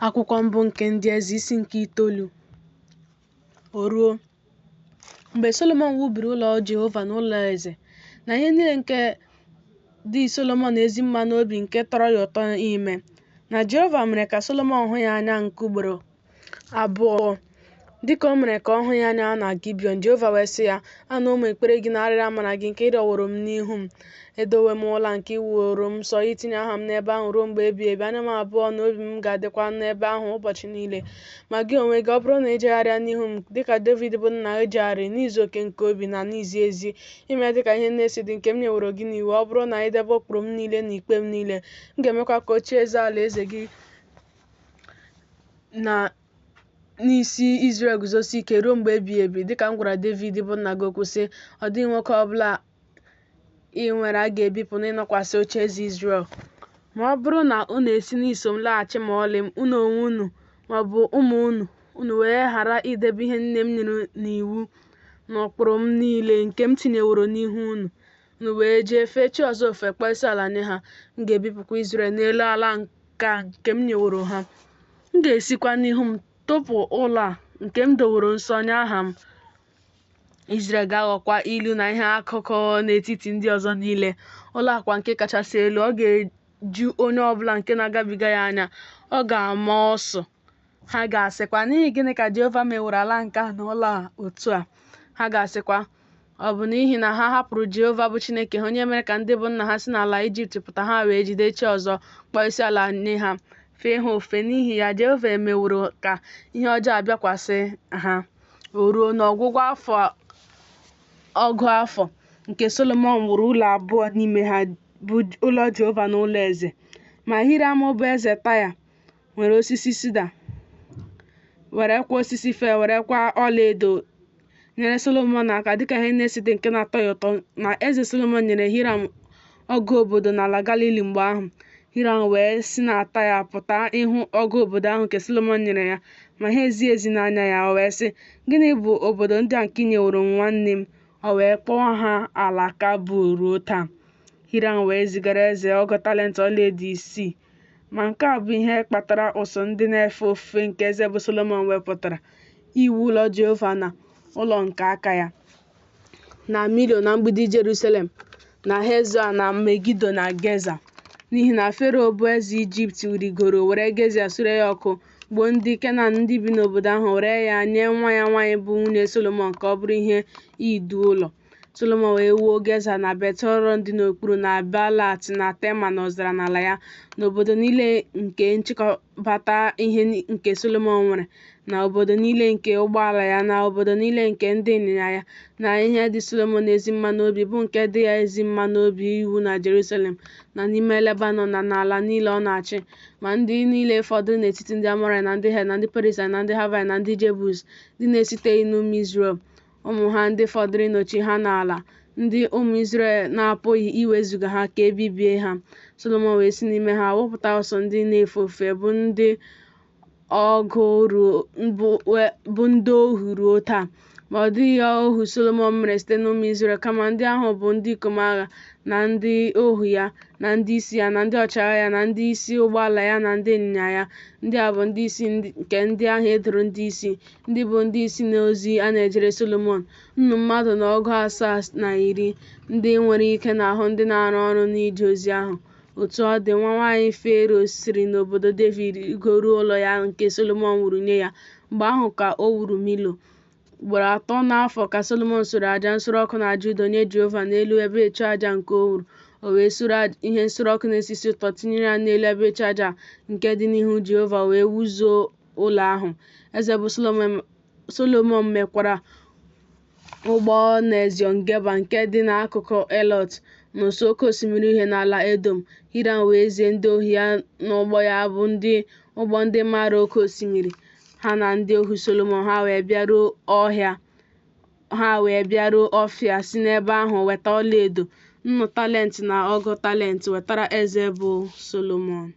Akwụkwọ mbụ nke Ndị Eze isi nke itoolu. O ruo, mgbe Solomọn wubiri ụlọ Jehova na ụlọ eze, na ihe niile nke dị Solomọn ezi mma n'obi nke tọrọ ya ụtọ ime, na Jehova mere ka Solomọn hụ ya anya nke ugboro abụọ, dị ka o mere ka ọ hụ ya anya na Gibiọn. Jehova wee sị ya, Anụwo m ekpere gị na arịrịọ amara gị nke ị rịọworo m n'ihu m. Edowo m ụlọ a nke i wuoro m nsọ itinye aha m n'ebe ahụ ruo mgbe ebighị ebi. Anya m abụọ na obi m ga-adịkwa n'ebe ahụ ụbọchị niile. Ma gị onwe gị, ọ bụrụ na i jegharịa n'ihu m dị ka Devid bụ nna gị jegharịrị n'izu oke nke obi na n'izi ezi, ime dị ka ihe niile si dị nke m nyeworo gị n'iwu, ọ bụrụ na i debe ụkpụrụ m niile na ikpe m niile, m ga-emekwa ka ocheeze alaeze gị na n'isi Izrel guzosie ike ruo mgbe ebighị ebi, dịka m gwara Devid bụ nna gị okwu sị, Ọ dịghị nwoke ọbụla i nwere a ga-ebipụ n'ịnọkwasị ocheeze Izrel. Ma ọ bụrụ na unu esi n'iso m laghachi ma ọlị, unu onwe unu ma ọ bụ ụmụ unu, unu wee ghara idebe ihe niile m nyere n'iwu na ụkpụrụ m niile nke m tinyeworo n'ihu unu, unu wee jee fee chi ọzọ ofufe kpọọ isiala nye ha, m ga-ebipụkwa Izrel n'elu ala nke a nke m nyeworo ha. M ga-esikwa n'ihu m tụpụ ụlọ a nke m doworo nsọ nye aha m. Izrel ga-aghọkwa ilu na ihe akụkọ n'etiti ndị ọzọ niile. Ụlọ a kwa nke kachasị elu, ọ ga-eju onye ọbụla nke na-agabiga ya anya, ọ ga-ama ọsụ. Ha ga-asịkwa, N'ihi gịnị ka Jehova meworo ala nke a na ụlọ a otu a? Ha ga-asịkwa, Ọ bụ n'ihi na ha hapụrụ Jehova bụ Chineke ha, onye mere ka ndị bụ nna ha si n'ala Ijipt pụta, ha wee jide chi ọzọ, kpọọ isiala nye ha, fee ha ofufe. N'ihi ya, Jehova emeworo ka ihe ọjọọ a bịakwasị ha. O ruo n'ọgwụgwụ afọ ọgụ afọ nke Solomọn wuru ụlọ abụọ n'ime ha, bụ ụlọ Jehova na ụlọ eze. Ma Hiram bụ eze Taya nwere osisi sida, werekwa osisi fir, werekwa ọlaedo nyere Solomọn aka dịka ihe niile si dị nke na-atọ ya ụtọ. Ma eze Solomọn nyere Hiram ọgụ obodo n'ala Galili mgbe ahụ. Hiram wee si na Taya pụta ịhụ ọgụ obodo ahụ nke Solomọn nyere ya, ma ha ezighị ezi n'anya ya. O wee sị, Gịnị bụ obodo ndị a nke i nyeworo m nwanne m? O wee kpọọ ha ala Kabul ruo taa. Hiram wee zigara eze ọgụ talent ọlaedo isii. Ma nke a bụ ihe kpatara ụsụụ ndị na-efe ofufe nke eze bụ Solomọn wepụtara, iwu ụlọ Jehova na ụlọ nke aka ya, na Milo na mgbidi Jerusalem, na Hezọ na Megido na Geza. N'ihi na Fero bụ eze Ijipt rigoro were Geza sure ya ọkụ, gbuo ndị Kenan ndị bi n'obodo ahụ, were ya nye nwa ya nwaanyị bụ nwunye Solomọn ka ọ bụrụ ihe idu ụlọ. Solomọn wee wuo Geza na Bet-Horon dị n'okpuru, na Baalat na Tema n'ọzara n'ala ya, na obodo niile nke nchịkọbata ihe nke Solomọn nwere, na obodo niile nke ụgbọala ya, na obodo niile nke ndị ịnyịnya ya, na ihe dị Solomọn ezi mma n'obi, bụ nke dị ya ezi mma n'obi iwu na Jerusalem, na n'ime Lebanọn, na n'ala niile ọ na-achị. Ma ndị niile fọdụrụ n'etiti ndị Amọraịt, na ndị Het, na ndị Perizaịt, na ndị Havaịt, na ndị Jebus, ndị na-esiteghị n'ụmụ Izrel, ụmụ ha ndị fọdụrụ ịnọchi ha n'ala ndị ụmụ Izrel na-apụghị iwezuga ha ka e bibie ha. Solomọn wee si n'ime ha wepụta ụsụụ ndị na-efe ofufe, bụ ndị ohu ruo taa. Ma ọ dịghị ohu Solomọn mere site n'ụmụ Izrel, kama ndị ahụ bụ ndị ikom agha, na ndị ohu ya, na ndị isi ya, na ndị ọchịagha ya, na ndị isi ụgbọala ya na ndị ịnyịnya ya. Ndị a bụ ndị isi nke ndị ahụ e doro ndị isi, ndị bụ ndị isi n'ozi a na-ejere Solomọn, nnu mmadụ na ọgụ asaa na iri, ndị nwere ike n'ahụ ndị na-arụ ọrụ n'ije ozi ahụ. Otu ọ dị, nwa nwaanyị Fero siri n'obodo Devid rigoruo ụlọ ya nke Solomọn wuru nye ya. Mgbe ahụ ka o wuru Milo. Ugboro atọ n'afọ ka Solomọn suru aja nsure ọkụ na aja udo nye Jehova n'elu ebe ịchụaja nke o wuru. O wee sure ihe nsure ọkụ na-esi isi ụtọ tinyere ya n'elu ebe ịchụaja nke dị n'ihu Jehova wee wuzuo ụlọ ahụ. Eze bụ Solomọn mekwara ụgbọ n'Eziọn-Geba nke dị n'akụkụ Elọt, n'ụsọ oke osimiri uhie n'ala Edọm. Hiram wee zie ndị ohu ya n'ụgbọ ya bụ ndị ụgbọ ndị maara oke osimiri, ha na ndị ohu Solomọn, ha wee bịaruo Ọfịa, si n'ebe ahụ weta ọlaedo, nnu talent na ọgụ talent, wetara eze bụ Solomọn.